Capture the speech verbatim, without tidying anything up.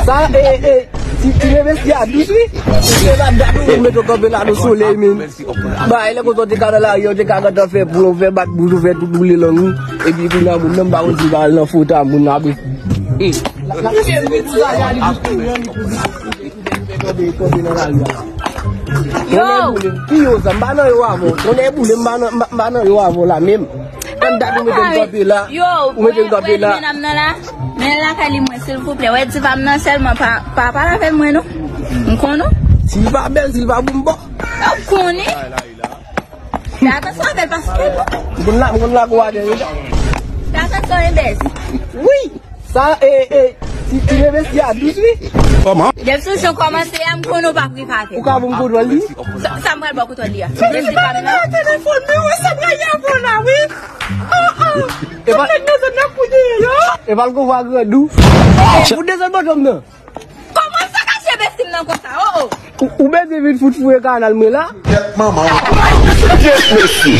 Sa, e, e, ti, ti bebe si a dous, wi. Ou se la dat ou mete w kanpe la nan solèy, men. Ba, e lè konsa w te ka nan lari, w te ka gentan fè pou w fè bat bouch ou, fè tout boule lang ou. Epi kounye a moun nan m pa konn si l pa al nan fota moun nan apre. Yo! Ki yo sa? M pa nan yo avè w. Konnen boule, m pa nan, m pa, m pa nan yo avè w la menm. Ann dat ou mete m kanpe la. Yo, ou mete m kanpe la. Medam nan la. Men lakay li mwen, silvouplè. Wè diva m nan sèlman, pa, pa pale avè l mwen, non. M konnen w. Si l pa bèl, si l pa bonbon. Ou konnen. Fè atansyon avè l paske bon. M konn la, m konn la gwo atè yo. Fè atansyon, enbèsi. Wi. Sa, e, e, ti, ti bebe si a dous, wi. Kòman? Depi sou jan kòmanse a, m konnen w pa prepare. Ou ka pou m kontwòl li? Sa, sa m pral ba w kontwòl li a. Fè li pa nan telefòn, men wè sa pral gen avè w la, wi. Oh, oh. E pa nèg nan zòn nan kounye yo. E pa l konvo a grandou. Ou desann bò janm nan. Kòman sa kache besti m nan konsa? Oh, oh. Ou, ou bezwen vin fout fouye kanal mwen la? Tèt manman w. Yes, mesye.